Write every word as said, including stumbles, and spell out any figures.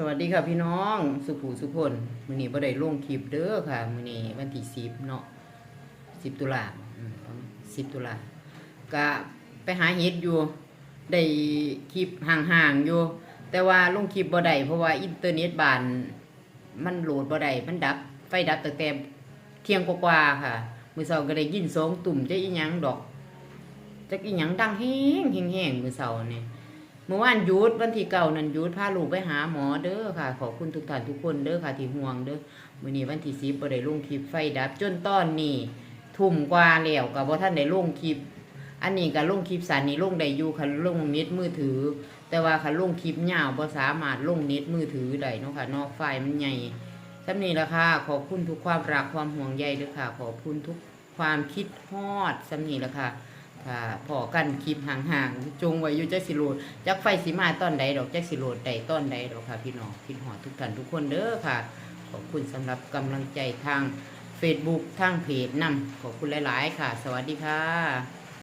สวัสดีค่ะพี่น้องสุผู้สุคน มื้อนี้บ่ได้ลงคลิปเด้อค่ะ มื้อนี้วันที่สิบเนาะ สิบตุลา อืม สิบตุลา กะไปหาเห็ดอยู่ ได้คลิปห่างๆอยู่ แต่ว่าลงคลิปบ่ได้ เพราะว่าอินเทอร์เน็ตบ้านมันโหลดบ่ได้ มันดับ ไฟดับตั้งแต่เที่ยงกว่าๆค่ะ มื้อเช้าก็ได้ยินสองตุ้ม จักอีหยังดอก จักอีหยังดังแฮงๆ มื้อเช้านี่ มื้อวานหยุด วันที่เก้านั่นหยุด พาลูกไปหาหมอเด้อค่ะ ขอบคุณทุกท่านทุกคนเด้อค่ะที่ห่วงเด้อ มื้อนี้วันที่สิบบ่ได้ลงคลิป ไฟดับจนตอนนี้ทุ่มกว่าแล้วก็บ่ทันได้ลงคลิป อันนี้ก็ลงคลิปสั้นนี่ลงได้อยู่ คันลงเน็ตมือถือ แต่ว่าคันลงคลิปยาวบ่สามารถลงเน็ตมือถือได้เนาะค่ะเนาะ ไฟล์มันใหญ่ ส่ำนี้ล่ะค่ะ ขอบคุณทุกความรักความห่วงใยเด้อค่ะ ขอบคุณทุกความคิดฮอด ส่ำนี้ล่ะค่ะ ค่ะ พ้อกันคลิปห่างๆ จงไว้อยู่ จักสิโหลด จักไฟสิมาตอนใดดอก จักสิโหลดได้ตอนใดดอกค่ะพี่น้อง คิดฮอดทุกท่านทุกคนเด้อค่ะ ขอบคุณสำหรับกำลังใจทาง Facebook ทางเพจนำ ขอบคุณหลายๆค่ะ สวัสดีค่ะ